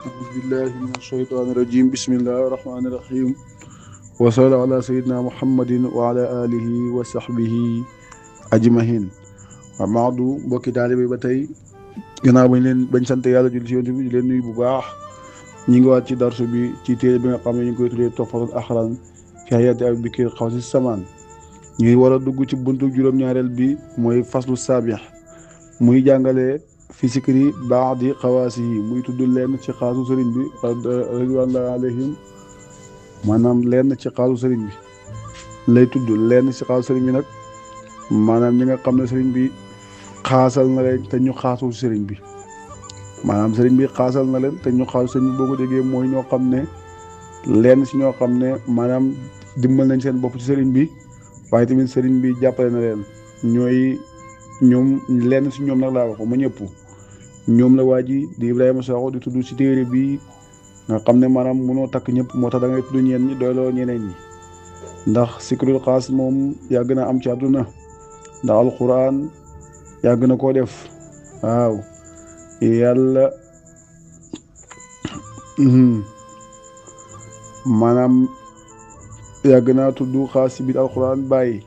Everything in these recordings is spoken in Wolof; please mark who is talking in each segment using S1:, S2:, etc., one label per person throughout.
S1: أعوذ بالله من الشيطان الرجيم بسم الله الرحمن الرحيم وصلى على سيدنا محمد وعلى آله وصحبه أجمعين وبعد mbokki taalibe ba tey gannaaw bañ sant yàlla julli ci yonent bi di leen nuyu bu baax ñi ngi waat ci darsu bi ci téere bi nga xam ne ñu ngi koy tuddee Tuhfatul Axraan fi hayaati Abi Bakr Xawsi Samaan ñu ngi war a dugg ci buntu juróom-ñaareel bi mooy faslu saabix muy jàngale fi sikri baadi xawaasi yi muy tudd lenn ci xaasu sëriñ bi ridwanullahi alayhim maanaam lenn ci xaasu sëriñ bi lay tudd lenn ci xaasu sëriñ bi nag maanaam ñi nga xam ne sëriñ bi xaasal na leen te ñu xaasul sëriñ bi maanaam sëriñ bi xaasal na leen te ñu xaasul sëriñ bi boo ko déggee mooy ñoo xam ne lenn ci ñoo xam ne maanaam dimbal nañ seen bopp ci sëriñ bi waaye tamit sëriñ bi jàppale na leen ñoom lenn ci ñoom nag laa wax ma ñëpp ñoom la waa ji di Ibrahima Sakho di tudd ci téere bi nga xam ne maanaam mënoo takk ñëpp moo tax da ngay tudd ñeen ñi doyloo ñeneen ñi ndax sikrul xaas moom yàgg na am ci àdduna ndax alquran yàgg na koo def waaw yàlla maanaam yàgg naa tudd xaas ci biir alquran bàyyi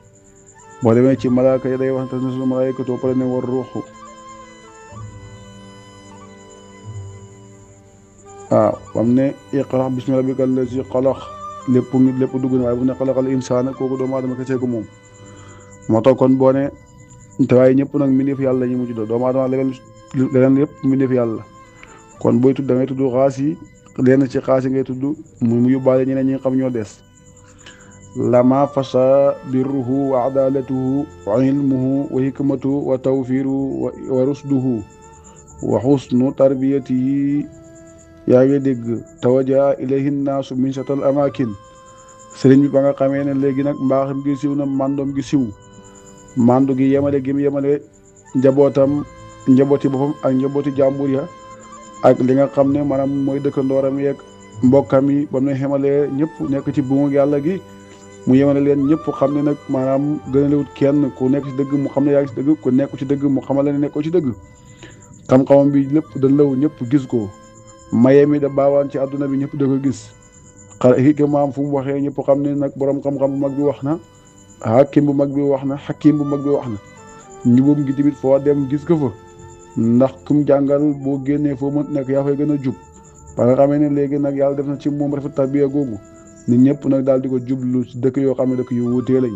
S1: boo demee ci malaaka yi day wax ne su malaayikatu pare ne war ruuxu waaw bam ne iqra bismi rabbika allazi xalaq lépp dugg na waaye bu ne xalaqal insaana kooku doomu aadama kese ko moom moo tax kon boo ne te waaye ñëpp nag mbindeef yàlla ñu mujj doon doomu aadama leneen yëpp mbindeef yàlla kon booy tudd da ngay tudd xaas yi lenn ci xaas yi ngay tudd mu yóbbaale ñeneen ñi nga xam ñoo des lama fasa birruhu wa adalatuhu wa ilmuhu wa hikmatuhu wa tawfiruhu wa rusduhu wa xusnu tarbiyatihi yaa ngi dégg tawaja ilayhi nnaasu min satal amakin sëriñ bi ba nga xamee ne léegi nag mbaaxam gi siw na mandoom gi siw mandu gi yemale gi mu yemale njabooti boppam ak njabooti jàmbur ya ak li nga xam ne maanaam mooy dëkkandooram yeeg mbokkam yi ba mu ne xemalee ñëpp nekk ci buumu yàlla gi mu yemale leen ñëpp xam ne nag maanaam gënalewut kenn ku nekk ci dëgg mu xam ne yaa ngi ci dëgg ku nekku ci dëgg mu xamale ne nekkoo ci dëgg xam-xamam bi lépp da law ñëpp gis ko maye mi da baawaan ci àdduna bi ñëpp da ko gis xika maam fu mu waxee ñëpp xam ne nag borom xam-xam bu mag bi wax na hakim bu mag bi wax na hakim bu mag bi wax na njubam gi tamit foo dem gis ko fa ndax kum jàngal boo génnee foo mën nekk yaa fay gën a jub ba nga xamee ne léegi nag yàlla def na ci moom rafet tarbiya googu nit ñëpp nag daal di ko jublu ci dëkk yoo xam ne dëkk yu wuutee lañ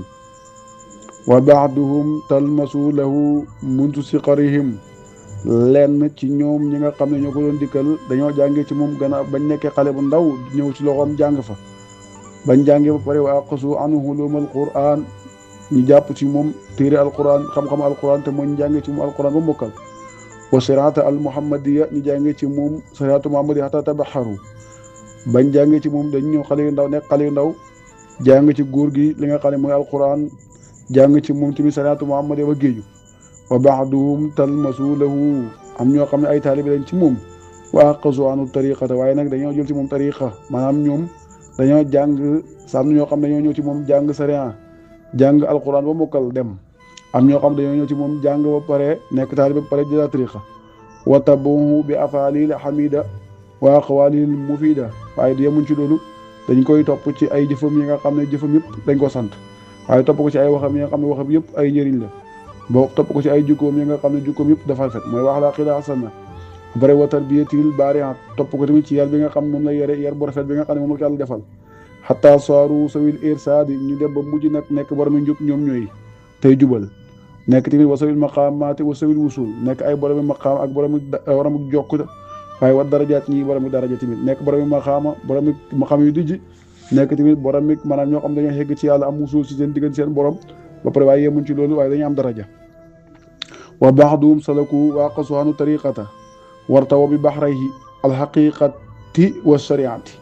S1: wa baaduhum talmasu lahu muntu siqarihim lenn ci ñoom ñi nga xam ne ñoo ko doon dikkal dañoo jàngee ci moom gannaaw bañ nekkee xale bu ndaw ñëw ci loxoom jàng fa bañ jàngee ba pare wa aqasu anhu ulumal quran ñu jàpp ci moom téere alquran xam-xam alquran te mooy ñu jàngee ci moom alquran ba mokkal wa sirata al muhammadiya ñu jàngee ci moom siratu muhammadiya hatta tabaxaru bañ jàngee ci moom dañ ñëw xale yu ndaw nekk xale yu ndaw jàng ci góor gi li nga xam ne mooy alquran jàng ci moom tamit siratu muhammadiya ba géeju wa baaduhum talmasu lahu am ñoo xam ne ay taalibe lañ ci moom wa aqasu anu tariqata waaye nag dañoo jël ci moom tariqa maanaam ñoom dañoo jàng am ñoo xam dañoo ñëw ci moom jàng sariya jàng alquran ba mokkal dem am ñoo xam dañoo ñëw ci moom jàng ba pare nekk taalibe ba pare jëla tariqa wa tabuhu bi afaalil hamida wa aqwalil mufida waaye du yemuñ ci loolu dañ koy topp ci ay jëfam yi nga xam ne jëfam yëpp dañ ko sant waaye topp ko ci ay waxam yi nga xam ne waxam yëpp ay njëriñ la boo topp ko ci ay jukkoom yi nga xam ne jukkoom yëpp dafa rafet mooy wax la xila asana bare wa tarbiyatil baariat topp ko tamit ci yar bi nga xam moom la yare yar bu rafet bi nga xam ne moom la ko yàlla defal xataa saaru sawil irsaadi ñu dem ba mujj nag nekk boromi njub ñoom ñooy tey jubal nekk tamit wa sawil maqaamaati wa sawil wusul nekk ay boromi maqaam ak boromi jokk waaye wa darajaat ñi boromi daraja tamit nekk boromi boromi maqaam yu dijj nekk tamit boromi maanaam ñoo xam dañoo xegg ci yàlla am wusul ci seen diggante seen borom ba pare waaye yemuñ ci loolu waaye dañuy am daraja wa baaduhum salaku wa aqasu anu tariqata wartawa bi baxrayhi alxaqiqati wa shariati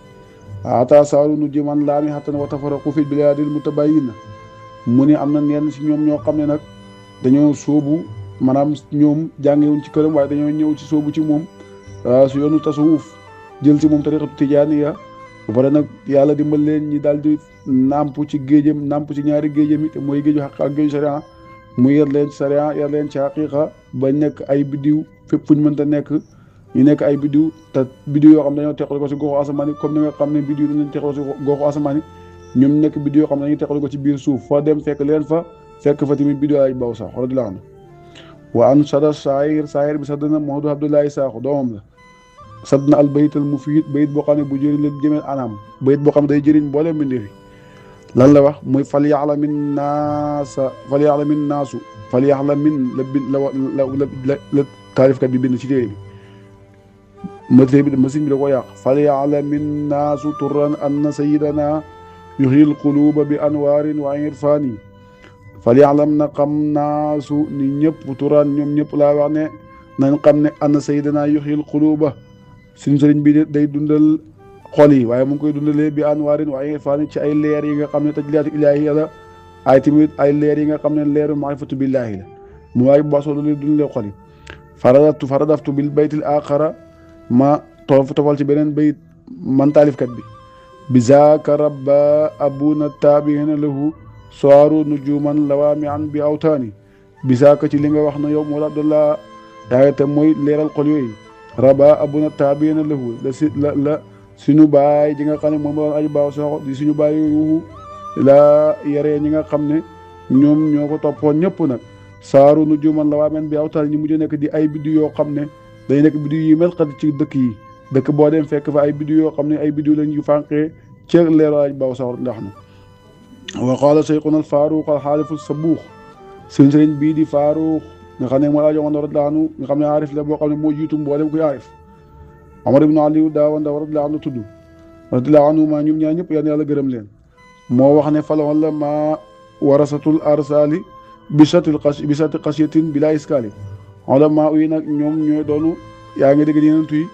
S1: ata saaru nu jiman laami xatan wa tafaraqu fi bilaadil mutabayina mu ne am na ñenn si ñoom ñoo xam ne nag dañoo sóobu maanaam ñoom jàngewuñ ci këram waaye dañoo ñëw ci sóobu ci moom su yoonu tasawuf jël ci moom tariqatu tijaaniya ba pare nag yàlla dimbal leen ñi daal di nàmp ci géejam nàmp ci ñaari géejam yi te mooy géeju xaq ak géeju sharia mu yar leen ci sharia yar leen ci xaqiqa ba nekk ay biddiw fépp fu ñu mënta nekk ñu nekk ay biddiw te biddiw yoo xam ne dañoo teqal ko si goxu asamaan yi comme ni nga xam ne biddiw dañu teqal si goxu asamaan yi ñoom nekk biddiw yoo xam ne dañuy teqal ko ci biir suuf foo dem fekk leen fa fekk fa tamit biddiw ay baw sax radiyallaahu anhu wa an sada saayir bi sadd na Mahmoud Abdoulaye Sakho doomam la sadd na al baytal mufiid bayit boo xam ne bu jëriñ leen jëmeel anam bayit boo xam ne day jëriñ mbooleem mbindéef yi lan la wax muy fal yaxlamin naasu fal yaxlamin la taarifkat bi bind ci téere bi machine bi da ko yàq fal yaxlamin naasu turan anna sayidana yuxyil quluuba bi anwaarin wa irfaani fal yaxlam na xam naasu ni ñëpp turan ñoom ñëpp laa wax ne nañ xam ne anna sayidana yuxyil quluuba suñu sëriñ bi day dundal xol yi waaye mu ngi koy dundalee bi anwaarin wa irfaani ci ay leer yi nga xam ne tajliyaatu ilaahi la ay tamit ay leer yi nga xam ne leeru maarifatu billaahi la mu waaye bu baax soo dundalee xol yi faradaftu bil baytil aaxara ma tofal ci beneen bayit man taalifkat bi zaaka rabba abuna taabiina lahu soaru nujuman lawaami an bi awtaani bi zaaka ci li nga wax na yow moo abdallah yaa te mooy leeral xol yooyu rabba abuna taabiina lahu la suñu baay ji nga xam ne moom doon aju baaw soxo di suñu baay ruuxu la yaree ñi nga xam ne ñoom ñoo ko toppoon ñëpp nag saaru nujuman lawaami bi awtaani ñu mujj nekk di ay biddiw yoo xam ne day nekk biddiw yi mel xat ci dëkk yi dëkk boo dem fekk fa ay biddiw yoo xam ne ay biddiw lañ yu fànqee ci leero aj baaw sax ndax na wa qaala cheikhuna al faaruq al xaalifu sabuux suñ sëriñ bii di faaruq nga xam ne mooy ajo wanda radiyallaahu anhu nga xam ne aarif la boo xam ne moo jiitu mboolem kuy aarif Omar ibnu Aliou daawanda radiyallaahu anhu tudd radiyallaahu anhu maa ñoom ñaar ñëpp yàlla gërëm leen moo wax ne falawoon la maa warasatul arsali bisati xasiyatin bila iskaali wala maa uyi nag ñoom ñooy doonu yaa ngi dégg yeneen tuy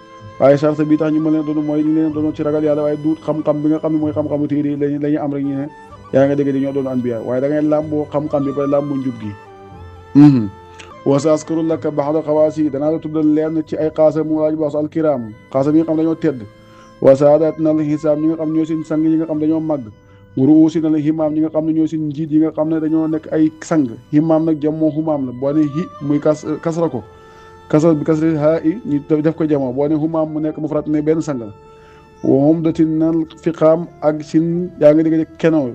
S1: waaye sarta bi tax ñu mën leen doonu mooy ñu leen doonu ci ragal yàlla waaye duut xam-xam bi nga xam ne mooy xam-xamu téere yi la ñuy am rek ñu ne yaa ngi dégg di ñoo doonu anbiya waaye da ngay làmboo xam-xam bi ba làmboo njub gi wasa askaru laka baxda xawaas yi danaa la tuddal leen ci ay xaasa mu waaj baax alkiram xaasa bi nga xam dañoo tedd wasaadat na la xisaam ñi nga xam ñoo seen sang yi nga xam dañoo màgg ruusi na la himaam ñi nga xam ne ñoo seen njiit yi nga xam ne dañoo nekk ay sang himaam nag jam moo humaam la boo ne hi muy kasra ko kasra bi kasra haa i ñu def ko jamoo boo ne humaam mu nekk mu farat ne benn sang la moom datin nal fiqaam ak sin yaa ngi dégg keno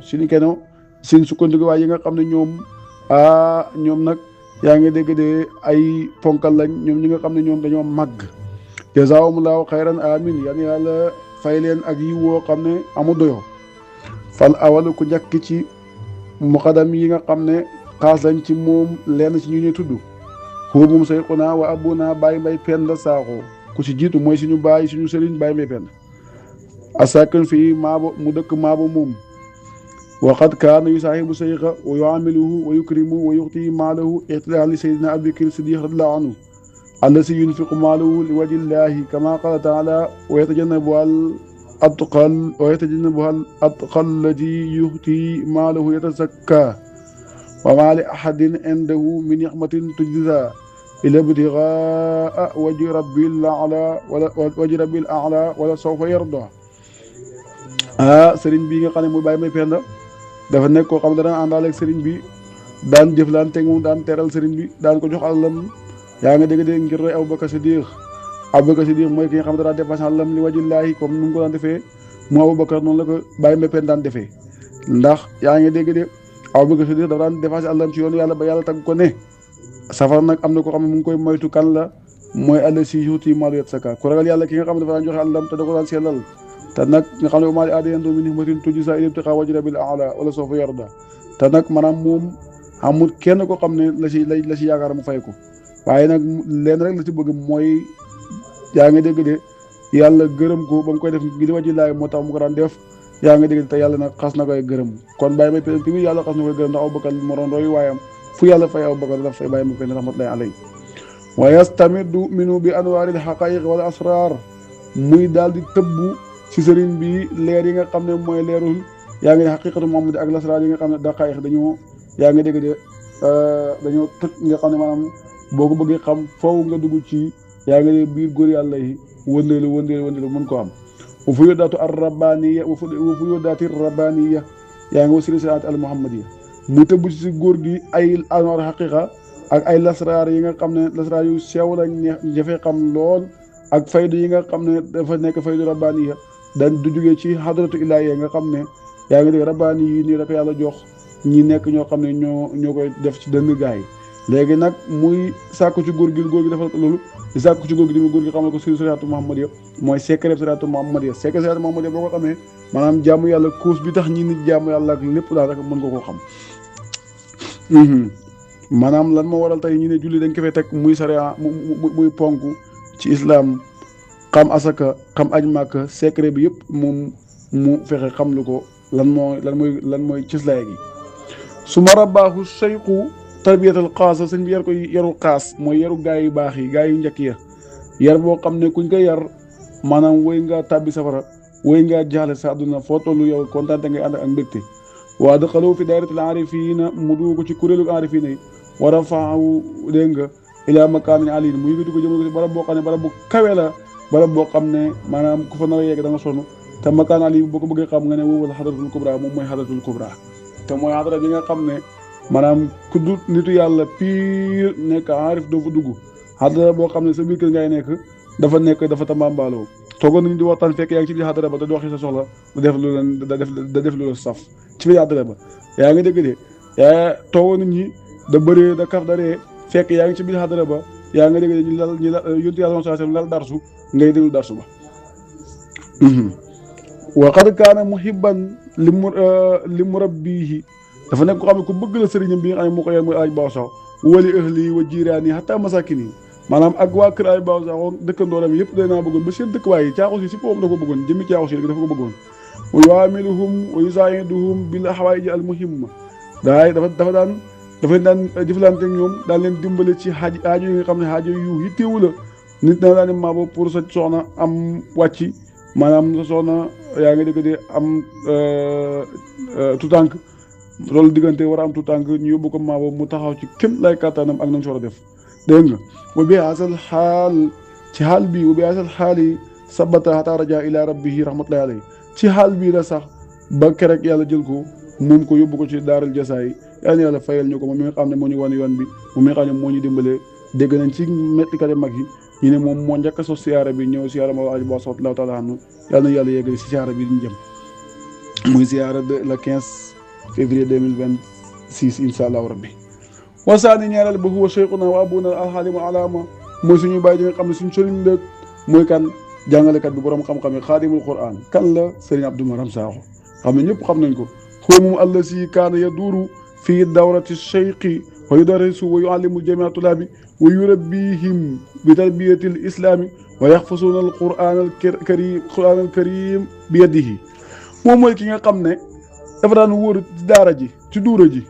S1: sin sukkandiku waaye yi nga xam ne ñoom nag yaa ngi dégg de ay ponkal lañ ñoom ñi nga xam ne ñoom dañoo màgg jazaahumullahu xayran amin yan yàlla fay leen ak yi woo xam ne amu doyo fal awal ku njëkk ci muqaddam yi nga xam ne xaas lañ ci moom lenn ci ñu ñuy tudd xóo moom sayxunaa wa abuna Baye Mbaye Penda Sakho ku ci jiitu mooy suñu baay suñu sëriñ Baye Mbaye Penda asakin fii maabo mu dëkk maabo moom waqad kaana yusaahibu sayxa wa yuamiluhu wa yukrimu wa yuxti maalahu ixtilaan li sayyidina Abubakar Siddiq radiyallaahu anhu allasi yunfiqu maalahu li wajhillahi kama qaala taala wa yatajannabuha al atqa allati yuxti maalahu yatasakka wa maa li ahadin indahu min ni'matin tujzaa illa ibtigaa wajhi rabbil a'laa wala sawfa yardaa sëriñ bi nga xam ne mooy Baye Mbaye Penda dafa nekk koo xam ne dana àndaale ak sëriñ bi daan jëflante moom daan teral sëriñ bi daan ko jox àllam yaa nga dégg ngir roy Abubakar Siddiq mooy ki nga xam ne dana dépensé àllam li wajillaahi comme nu mu ko daan defee mu Abubakar noonu la ko Baye Mbaye Penda daan defee ndax yaa ngi dégg de Abubakar Siddiq dafa daan dépensé àllam ci yoonu yàlla ba yàlla tagg ko ne safar nag am na ko xam ne mu ngi koy moytu kan la mooy allazii yu'tii maalahu yatasakkaa ku ragal yàlla ki nga xam ne dafa daan joxe àllam te da ko daan sellal te nag nga xam ne maa li aadiyandoo min ni'matin tujzaa illaa ibtigaa wajhi rabbil a'laa wala sawfa yardaa te nag maanaam moom amul kenn ko xam ne la ci yaakaar mu fay ko waaye nag leen rek la ci bëgg mooy yaa ngi dégg de yàlla gërëm ko ba mu koy def ngir wajhi laay moo tax mu ko daan def yaa ngi dégg te yàlla nag xas na koy gërëm kon Baye Mbaye Penda tamit yàlla xas na koy gërëm ndax Abubakar moo doon roy waayam fu yàlla fay Abubakar daf fay Baye Mbaye Penda rahmatullahi alayhi wa yastamidu minu bi anwaaril haqaa'iq wal asraar muy daal di tëbbu ci sëriñ bi leer yi nga xam ne mooy leerul yaa ngi ne xaqiqatu Muhammad ak lasraar yi nga xam ne daqaa'iq dañoo yaa ngi dégg de dañoo tëj nga xam ne maanaam boo ko bëggee xam foofu nga dugg ci yaa ngi dégg biir góor yàlla yi wëndeelu mën ko am wa fu yóddaatu ar rabbaniya wa fu yóddaati rabbaniya yaa ngi wa silsilaat al muhammadiya mu tëbb ci góor gi ay anwaar xaqiqa ak ay lasraar yi nga xam ne lasraar yu sew lañ jafe xam lool ak faydu yi nga xam ne dafa nekk faydu rabbaani ya dañ du jógee ci hadratu ilaahi nga xam ne yaa ngi dégg rabbaani yi nii rek yàlla jox ñi nekk ñoo xam ne ñoo koy def ci dënn gaay léegi nag muy sàkku ci góor gi defal ko loolu di sàkku ci góor gi xamal ko siri sariatu Muhammadiya mooy secret sariatu Muhammadiya secret sariatu Muhammadiya boo ko xamee maanaam jaamu yàlla cause bi tax ñi nit jaamu yàlla ak lépp daal rek mën nga koo xam maanaam lan moo waral tey ñi ne julli dañ ko fay teg muy sariya muy ponk ci islam xam asaka xam aj màkk secret bi yëpp moom mu fexe xam lu ko lan mooy cislaay gi su ma rabaaxu sayqu tarbiyatal xaasa sëñ bi yar ko yarul xaas mooy yaru gaay yu baax yi gaay yu njëkk ya yar boo xam ne kuñ ko yar maanaam woy nga tàbbi safara woy nga jaaxle sa àdduna foo tollu yow kontaan ngay ànd ak mbégte waa daxaloo fi daayratil aarifiina mu dugg ko ci kuréelu aarifiina yi war a faaw dégg nga ilaa makaanin aliin mu yëgati ko jëmale ko ci barab boo xam ne barab bu kawe la barab boo xam ne maanaam ku fa nar a yegg da nga sonn te makaan aliin boo ko bëggee xam nga ne wowal xadratul kubra moom mooy xadratul kubra te mooy xadra bi nga xam ne maanaam ku du nitu yàlla pire nekk aarif doo fa dugg xadra boo xam ne sa biir kër ngay nekk dafa tambaambaaloo toogoon nañu di waxtaan fekk yaa ngi ci biir xadra ba da di wax ci sa soxla da def lu la saf ci biir xadra ba yaa ngi dégg de yaa toogoon nañu da bëree da kaf da ree fekk yaa ngi ci biir xadra ba yaa ngi dégg de ñu lal yontu yàlla sallallahu alayhi wasallam lal darsu ngay déglu darsu ba wa qad kaana muhibban li murabbihi dafa nekk ko xam ne ku bëgg la sëriñam bi nga xam ne moo ko yar muy Alaaji Baaw Saxo wali ahli wa jiraani hatta masakini maanaam ak waa kër Alaaji Baaw Saxo dëkkandooram yëpp day naa bëggoon ba seen dëkkwaay yi caaxu si boppam da ko bëggoon jëmmi caaxu si dafa ko bëggoon wa yuamiluhum wa yusaayiduhum bil hawaïji al muhimma dafa daan jëflante ak ñoom daan leen dimbale ci aajo yi nga xam ne aajo yu yitteewu la nit na daan maa boobu pour sa soxna am wàcci maanaam sa soxna yaa ngi dégg de am tutànk loolu diggante war a am tutànk ñu yóbbu ko maa boobu mu taxaw ci kenn lay kàttanam ak nañ si war a def dégg nga wa bi asal xaal ci xaal bii wa bi asal xaal yi sabata xata raja ila rabbihi rahmatullahi alayhi ci xaal bii la sax ba kerek yàlla jël ko moom ko yóbbu ko ci daaral jasaay yàlla na yàlla fayal ñu ko moom mi nga xam ne moo ñu wan yoon bi moom mi nga xam ne moo ñu dimbalee dégg nañ ci mettikat mag yi ñu ne moom moo njëkk a sos siyaara bi ñëw siyaara ma Alaaji Baaw Saxo taala anhu yàlla na yàlla yeggali si siyaara bi ñu jëm muy siyaara de le 15 février 2026 incha allahu rabbi wasaani ñaareel ba huwa cheikhuna wa abuna alxaalimu alaama mooy suñu bàyyi ji nga xam ne suñu sëriñ dëkk mooy kan jàngalekat bi borom xam-xam yi xaadimul quran kan la sëriñ Abdou Maram Sakho xam ne ñëpp xam nañ ko huwa moom allasi kaana yaduuru fii dawrati cheikhi wa yudarrisu wa yuallimu jamia tulaabi wa yurabbihim bi tarbiyati l islaami wa yaxfasuuna al quran al karim bi yadihi moom mooy ki nga xam ne dafa daan wóor ci daara ji ci duura ji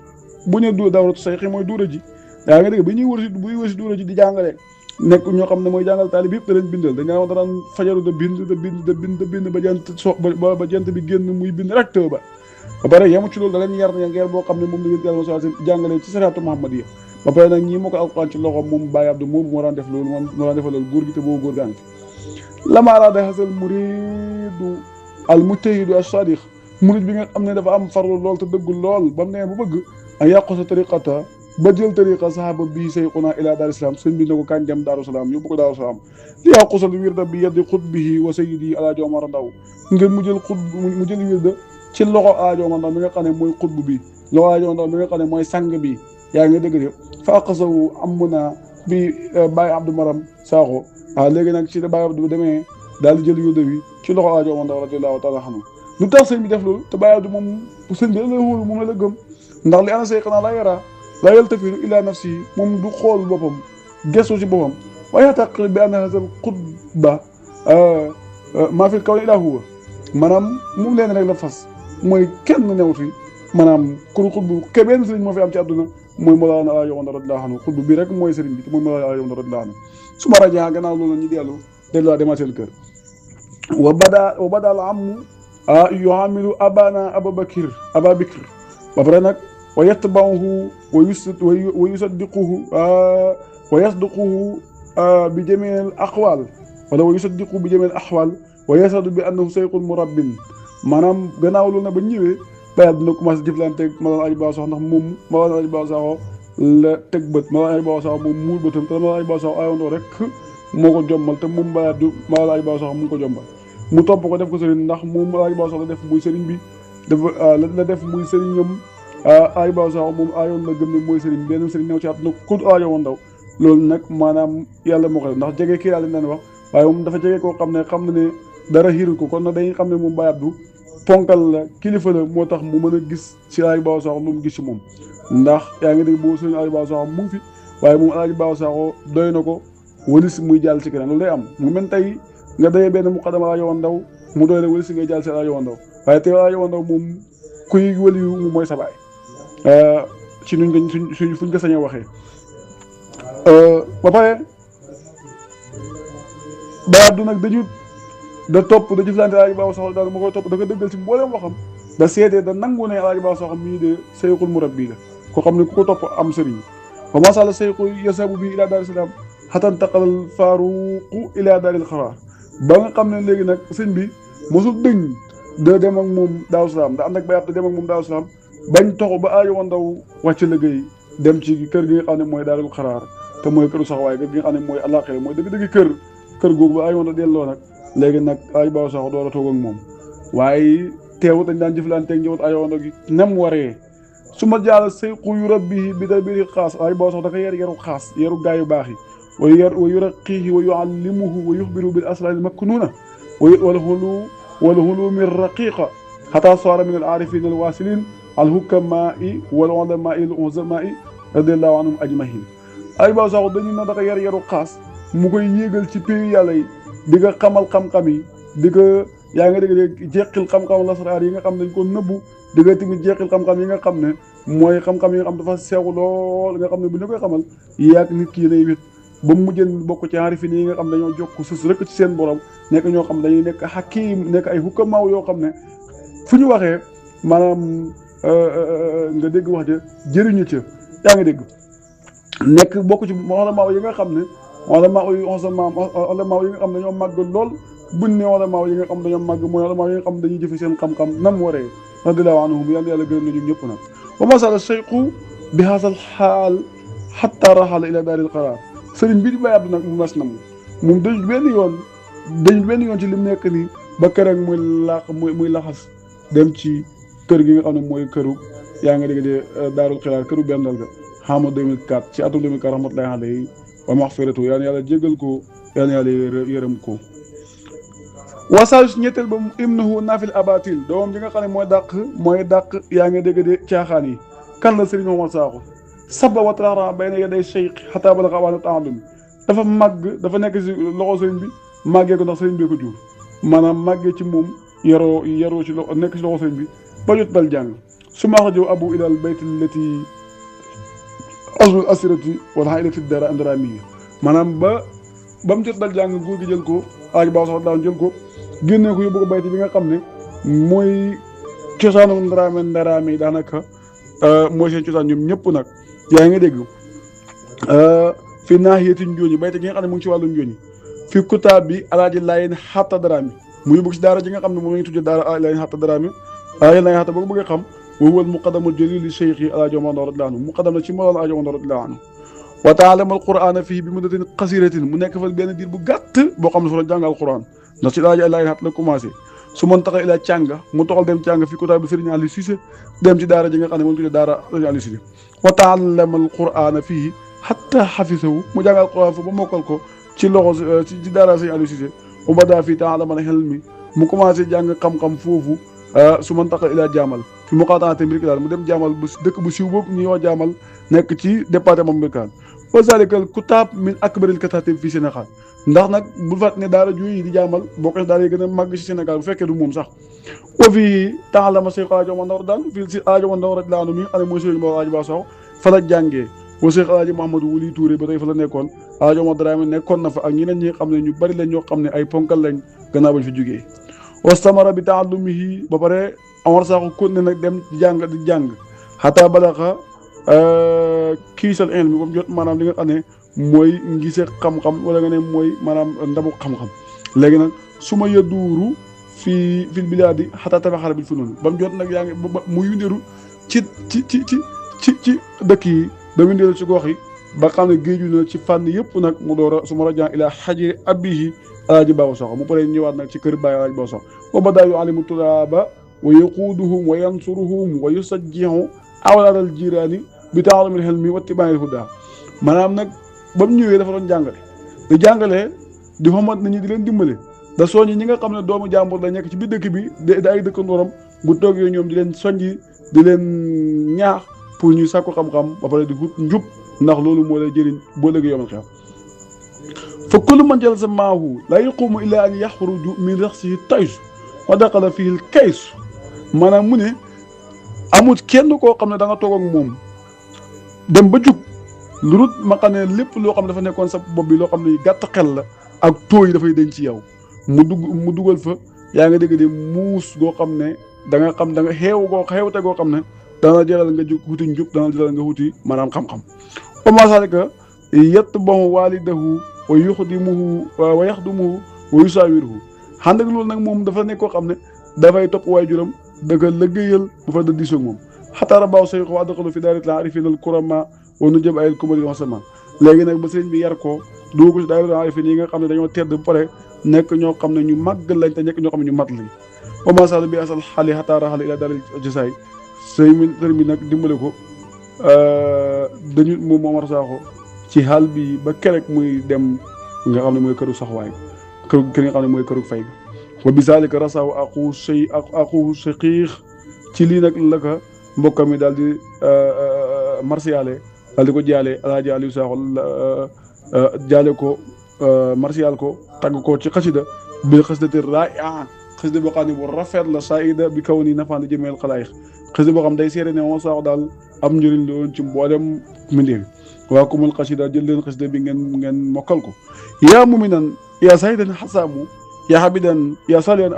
S1: bu ñu du dawratu cheikhi mooy duura ji yaa nga dégg bi ñuy wër si duura ji di jàngale nekk ñoo xam ne mooy jàngal taalib yëpp da leen bindal dañaa wax daan fajaru da bind ba jant bi génn muy bind rek tëw ba pare yemu ci loolu da leen yar ngeen boo xam ne moom la yéen yàlla sallallahu alayhi wasallam jàngale ci sariatu Muhammadiyya ba pare nag ñii moo ko alquran ci loxoom moom Baye Abdou moom moo daan def loolu moo daan defal loolu góor gi te boobu góor gaa ngi lama araada hasal muridu al mujtahidu as-sadiq murid bi nga xam ne dafa am farlu lool te dëggul lool ba mu ne bu bëgg a yàqu sa tariqata ba jël tariqa sahaba bii sayquna ila daar islam sëñ bi ne ko kañ dem daaru salaam yóbbu ko daaru salaam li yàqusal wirda bi yaddi xutbihi wa sayyidi Alaaji Omar Ndaw ngir mu jël wirda ci loxo Alaaji Omar Ndaw mi nga xam ne mooy xutb bi loxo Alaaji Omar Ndaw mi nga xam ne mooy sang bi yaa ngi dëgg de fa aqasawu amuna bi Baye Abdou Maram Sakho léegi nag ci la Baye Abdou demee daal di jël wirda bi ci loxo Alaaji Omar Ndaw radiyallahu taala anhu lu tax sëñ bi def loolu te Baye Abdou moom sëñ bi la wóolu moom la gëm ndax li ana sayqana la yara la yaltafitu ila nafsi moom du xool boppam gestu ci boppam wa ya'taqid bi anna hadha al-qutba maa fi kawni illaa huwa maanaam moom leen rek la fas mooy kenn new fi maanaam kur xutbu ke benn sëriñ moo fi am ci àdduna mooy Mawlaana Alaaji Omar radiyallaahu anhu xutbu bi rek mooy sëriñ bi te mooy Mawlaana Alaaji Omar radiyallaahu anhu su ma rajaa gannaaw loolu ñu delluwaat demaat seen kër wa bada al ammu yuamilu abana aba bikr ba pare nag wa yatba'uhu wa yusaddiquhu bi jamil aqwal wala wa yusaddiqu bi jamil aqwal wa yasadu bi annahu sayqun murabbin maanaam gannaaw loolu nag ba ñëwee Baye Abdou dina commencé jëflanteeg Mawlana Alaaji Baaw Saxo ndax moom Mawlana Alaaji Baaw Saxo la teg bët Mawlana Alaaji Baaw Saxo moom muur bëtam te Mawlana Alaaji Baaw Saxo ayondoo rek moo ko jommal te moom Baye Abdou Alaaji Ba Sakho mu ngi ko jommal mu topp ko def ko sëriñ ndax moom Alaaji Ba Sakho la def muy sëriñ bi dafa la def muy sëriñam Alaaji Ba Sakho moom aayoon la gëm ne mooy sëriñ benn sëriñ new ci àdduna ku aajo woon ndaw loolu nag maanaam yàlla moo ko def ndax jege kii yàlla leen wax waaye moom dafa jege koo xam ne xam na ne dara xiirul ko kon nag dañuy xam ne moom Baye Abdou ponkal la kilifa la moo tax mu mën a gis ci Alaaji Ba Sakho lu mu gis ci moom ndax yaa ngi dégg boobu sëriñ Alaaji Ba Sakho mu ngi fi waaye moom Alaaji Ba Sakho doy na ko wëlis muy jàll ci keneen loolu day am mu mel tey nga dayee benn muqaddam Alaaji Wa Ndaw mu doy la wëlis ngay jàll ci Alaaji Wa Ndaw waaye tey Alaaji Wa Ndaw moom kuy wëli yu mu mooy sa baay ci nuñ ko suñ fuñ ko sañee waxee ba pare Baye Abdou nag dañu da topp da jëflante Alaaji Ba Sakho daal ma koy topp da ko dëggal ci mbooleem waxam da seetee da nangu ne Alaaji Ba Sakho mii de seyxul murabbi la ko xam ne ku ko topp am sëriñ wa masala seyxu yasabu bi ila daari salaam xatan taqalal faaruqu ila daaril xaraar ba nga xam ne léegi nag sëñ bi mosul dëñ da dem ak moom Daaru Salaam da ànd ak Baye Abdou dem ak moom Daaru Salaam bañ toxu ba Alaaji Wa Ndaw wàcc liggéey dem ci kër gi nga xam ne mooy daaril xaraar te mooy këru saxawaay kër gi nga xam ne mooy àllaaxira mooy dëgg-dëgg kër googu ba Alaaji Wa Ndaw delloo nag léegi nag Alaaji Ba Sakho door a toog ak moom waaye teewu dañ daan jëflanteeg njëwat Alaaji Wa Ndaw gi nem waree su ma jaala sayqu yu rabbi bi da biri xaas Alaaji Ba Sakho da ko yaru xaas yaru gaa yu baax yi wa yuraqihi wa yuallimuhu wa yuxbiru bil asraaril maknuuna wal hulumi raqiqa xataa saara min al aarifin al wasilin al hukamaai wal ulamaai al uzamaai radiallahu anhum ajmahin Alaaji Ba Sakho dañu na da ko yaru xaas mu koy yéegal ci pays yàlla yi di nga xamal xam-xam yi di nga yaa nga dégg jeqil xam-xam lasraar yi nga xam ne dañ ko nëbbu di nga tamit jeqil xam-xam yi nga xam ne mooy xam-xam yi nga xam dafa sew lool nga xam ne bu ñu koy xamal yaag nit ki lay wét ba mu mujjee bokk ci aarifin yi nga xam dañoo jokk sës rek ci seen borom nekk ñoo xam dañuy nekk hakim nekk ay hukamaaw yoo xam ne fu ñu waxee maanaam nga dégg wax ja jëriñu ca yaa nga dégg nekk bokk ci ulamaaw yi nga xam ne ulamaaw yi nga xam dañoo màgg lool buñ ne ulamaaw yi nga xam dañoo màgg mooy ulamaaw yi nga xam dañuy jëfe seen xam-xam nam waree radiyallahu anhum yàlla gërëm na ñun ñëpp nag wa masala cheikhu bi haasal xaal xatta raxala ila daaril qaraar sëriñ bi di Baye Abdou nag mu nas na moom dañu benn yoon ci li mu nekk nii ba keroog muy laxas dem ci kër gi nga xam ne mooy këru yaa nga dégg de daarul xilaar këru bendal ga xama 2004 ci atum 2004 rahmatullahi alayhi wa maxfiratu yal na yàlla jégal ko yal na yàlla yërëm ko wasage ñetteel ba imnahu nafil abatil doomam ji nga xam ne mooy dàq yaa nga dégg de caaxaan yi kan la Serigne Momar Sakho saba watraara bayna yaday cheikh xataa balaga awaana taallumi dafa màgg dafa nekk si loxo sëriñ bi màggee ko ndax sëriñ bee ko jur maanaam màggee ci moom yaroo ci loxo nekk si loxo sëriñ bi ba jot dal jàng su ma axrajahu abu ilal bayti lati aslul asirati wala xailati dara andaramiyi maanaam ba mu jot dal jàng góor gi jël ko Alaaji Ba Sakho daan jël ko génnee ko yóbbu ko bayti bi nga xam ne mooy cosaanu ndaraame yi daanaka mooy seen cosaan ñoom ñëpp nag yaa ngi dégg fi naahiyati njooñi bayti gi nga xam ne mu ngi ci wàllu njooñi fi kutaab bi Alaaji Laayeen Xatta Daraame mu yóbbu ci daara ji nga xam ne moom la ñu tuddee daara Alaaji Laayeen Xatta Daraame Alaaji Laayeen Xatta boo ko bëggee xam wa huwa al-muqaddamul jaliil li cheikh yi Alaaji Omar Ndaw radiyallaahu anhu muqaddam la ci Mawlaana Alaaji Omar Ndaw radiyallaahu anhu wa ta'allama al-qur'aana fii bi muddatin qasiiratin mu nekk fa benn diir bu gàtt boo xam ne fa la jàngal Qur'an ndax ci Alaaji Laayeen Xatta la commencé su mën taxa ilaa cànga mu toxal dem cànga fi kutaab bi Sëriñ Ali Cissé dem ci daara ji nga xam ne moom tuddee daara Sëriñ Ali Cissé wa ta'allama al-qur'aana fii hatta hafizahu mu jàngal Qur'an fa ba mokkal ko ci loxo ci daara Sëriñ Ali Cissé wa badaa fii ta'allama al-hilmi mu commencé jàng xam-xam foofu su mën taxa ilaa jaamal fi muqaataati Mbirkilaan mu dem jaamal bu dëkk bu siiw boobu ñuy wax jaamal nekk ci département Mbirkilaan wa zaalikal kutaab min akbaril kataatib fii Sénégal ndax nag bu fàtt ne daara juy di jaamal boo ko daara yi gën a màgg ci Sénégal bu fekkee du moom sax wa fii ta'allama Cheikh Alaaji Omar Ndaw daan fii si Alaaji Omar Ndaw radiyallaahu anhu mi nga xam ne mooy sëriñ ba Alaaji Ba Sakho fa la jàngee wa Cheikh Alaaji Mouhamadou Wuli Touré ba tey fa la nekkoon Alaaji Omar Dramé nekkoon na fa ak ñeneen ñi nga xam ne ñu bari lañ ñoo xam ne ay ponkal lañ gannaaw bañ fi jógee wastamara bi ta'allumihi ba pare Omar Sakho continué nag dem di jàng xataa balaxa kiisal ilmi comme jot maanaam li nga xam ne mooy ngise xam-xam wala nga ne mooy maanaam ndamu xam-xam léegi nag su ma yëduuru fii fil bilaadi xataa tabaxara bil funuun ba mu jot nag yaa ngi mu windeeru ci dëkk yi da windeeru ci gox yi ba xam ne géeju na ci fànn yëpp nag mu door a su ma rajaan ilaa xajiri abihi alaaji Baba Soxo mu paree ñëwaat nag ci kër Baye alaaji Baba Soxo wa badaa yu alimu turaaba wa yaquuduhum wa yansuruhum wa yusajjihu awlaadal jiraani bi taalumil hilmi wa tibaanil hudaa maanaam nag ba mu ñëwee dafa doon jàngale di jàngale di xamat nit ñi di leen dimbale da soññi ñi nga xam ne doomu jàmbur la nekk ci biir dëkk bi da ay dëkkandooram bu toog yooyu ñoom di leen soññi di leen ñaax pour ñu sàkku xam-xam ba pare di wut njub ndax loolu moo lay jëriñ boo léegi yomal xew fa kullu man jalasa maahu laa yaqumu illa an yaxruju min raxsihi taysu wa daqala fihi l kaysu maanaam mu ne amut kenn koo xam ne da nga toog ak moom dem ba jug lu dul ma xam ne lépp loo xam ne dafa nekkoon sa bopp bi loo xam ne gàtt xel la ak tooy dafay denc ci yow mu dugal fa yaa nga dégg de muus goo xam ne da nga xam da nga xeewte goo xam ne dana jëral nga jug wuti njub dana jëral nga wuti maanaam xam-xam wa maa zaalika yatba'u waalidahu wa yuxdimuhu wa yaxdumuhu wa yusaawiruhu ànd ak loolu nag moom dafa nekk koo xam ne dafay topp waajuram da ko liggéeyal bu fa da diisoog moom xataa rabaaw sayxu wa adxalu fi daaratil aarifiina al kuramaa wa nujaba ayil kumari wasama léegi nag ba sëriñ bi yar ko dugg ko si daaratil aarifiina yi nga xam ne dañoo tedd ba pare nekk ñoo xam ne ñu màgg lañ te nekk ñoo xam ne ñu mat lañ wa maa saala bi asal xali xataa raxala ila daaril jasaay sëriñ bi nag dimbale ko dañu moom Momar Sakho ci xaal bi ba kerek muy dem nga xam ne mooy këru saxwaay kër nga xam ne mooy këru fay ga wa bi zalika rasaw aqu shaqiix ci lii nag la ko mbokkam mi daal di marsiyaale daal di ko jaale alaaji Aliou Sakho jaale ko marsiyaal ko tagg ko ci xasida bil xasdati raa'i'a xasida boo xam ne bu rafet la saida bi kaw nii nafaan di jëmeel xalaayix xasida boo xam day seede ne Momar Sakho daal am njëriñ la woon ci mboolem mbindeef waa kumul xasida jël leen xasida bi ngeen mokkal ko yaa muminan yaa sahidan xasaamu yaa xabidan yaa saliyan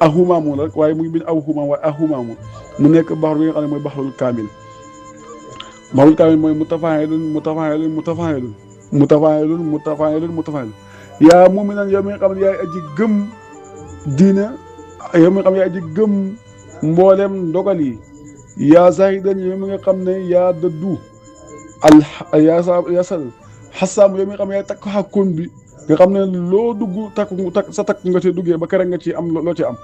S1: ahumaamu la rek waaye mu ngi bind ahumaam waaye ahumaamu mu nekk baxar bi nga xam ne mooy baxarul kaamil mooy mutafaayilun yaa muminan yow mi nga xam ne yaay aji gëm diina yow mi nga xam ne yaay aji gëm mboolem ndogal yi yaa sahidan yow mi nga xam ne yaa dëddu yaa sal xasaam yow mi nga xam ne yaay takk xakkoon bi nga xam ne loo dugg takk nga ci duggee ba kere nga ci am loo ci am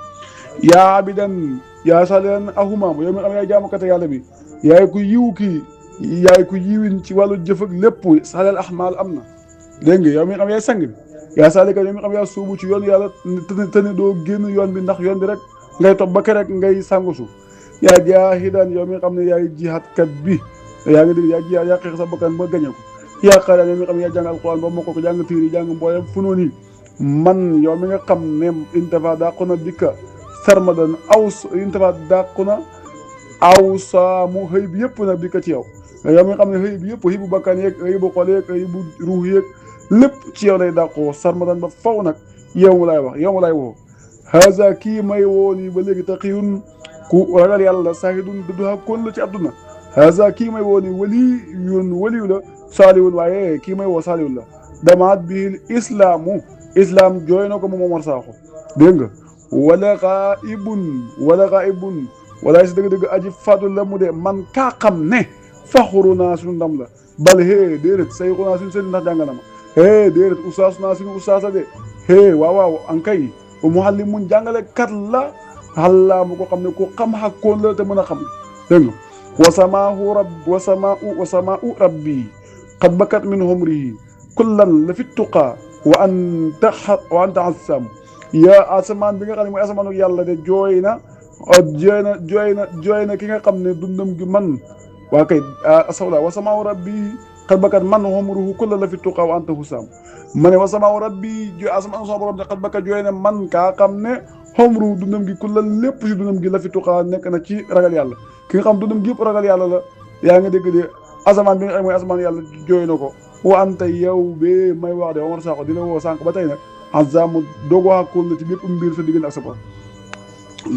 S1: yaa abidan yaa saliyan ahumaam yow mi nga xam ne yaay jaamukate yàlla bi yaay ku yiw kii yaay ku yiwin ci wàllu jëf ak lépp salal ahmaal am na dégg nga yow mi nga xam ne yaay sang bi yaa salika yow mi nga xam ne yaa suubu ci yoon yàlla te ne doo génn yoon bi ndax yoon bi rek ngay topp ba kere ngay sangu su yaa jaahidan yow mi nga xam ne yaay jihaadkat bi yaa ngi dégg yaa jihaad yaa xeex sa bakkan ba gañe ko yaa xaaraan yow mi nga xam ne yaa jàng alquran ba mokk ko jàng tiir yi jàng mboolem funoon yi man yow mi nga xam ne intafa dàqu na bikka sarmadan intafa dàqu na aw saamu xëy bi yëpp nag bikka ci yow yow mi nga xam ne xëy bi yëpp xëy bu bakkan yeeg xëy bu xol yeeg xëy bu ruux yeeg lépp ci yow lay dàqoo sarmadan ba faw nag yow mu laay wax yow mu laay woo haza kii may woo nii ba léegi taqiyun ku ragal yàlla saahidun dëddu kon la ci àdduna haza kii may woo nii waliyu la saaliwul waaye kii may woo saaliwul la damaat bil islaam jooy na ko moom Momar Sakho dégg nga wala xaaibun wala si dëgg-dëgg aji fadul la mu de man kaa xam ne faxuru naa suñu ndam la bal déedéet sayxu naa suñu sëriñ ndax jàng na ma déedéet ustaas naa suñu ustaasa de waaw ankay muallimun jàngale kat la xallaa mu ko xam ne ku xam xakkoon la te mën a xam dégg nga wasamaau rabbi qad bakat min humrihi kullan la fi tuqaa wa anta assam yaa asamaan bi nga xam ne mooy asamaanu yàlla de jooy na ki nga xam ne dundam gi man waa kay asawla wasamaau rabbi qad bakat man humruhu kullan la fi tuqaa wa anta assam ma ne wasamaau rabbi asamaan sama borom de qad bakat jooy na man kaa xam ne humruhu dundam gi kullan lépp si dundam gi la fi tuqaa nekk na ci ragal yàlla ki nga xam dundam gi yëpp ragal yàlla la yaa ngi dégg de asamaan bi nga xam mooy asamaan yàlla jooy na ko wa anta yow be may wax de Momar Sakho di la woo sànq ba tey nag azamu dogo xakkoon la ci bépp mbir sa diggante ak sa bopp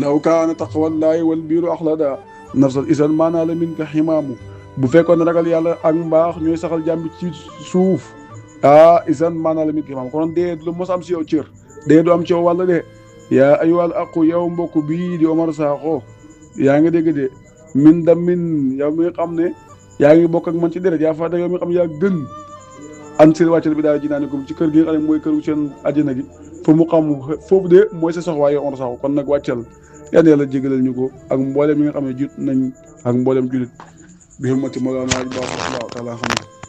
S1: law kaana taqwallaahi wal biiru axlada nafsal isan maanaa la min ka ximaamu bu fekkoon ne ragal yàlla ak mbaax ñooy saxal jàmbi ci suuf isan maanaa la min ka ximaamu konoon dee lu mos am si yow cër dee du am ci yow wàlla de yaa ayyuhal aqu yow mbokk bii di Momar Sakho yaa ngi dégg de min yow mi nga xam ne yaa ngi bokk ak man ci deret yaa faata yow mi xam yaa gën an sir wàccal bi daal ji naa ne ci kër gi nga xam ne mooy këru seen àjjana gi pour mu xam foofu de mooy sa soxwaay yow on sax kon nag wàccal yal na yàlla jégalal ñu ko ak mboolem yi nga xam ne jiit nañ ak mboolem julit bi hurmati Mawlana Alaaji Baaba taala xam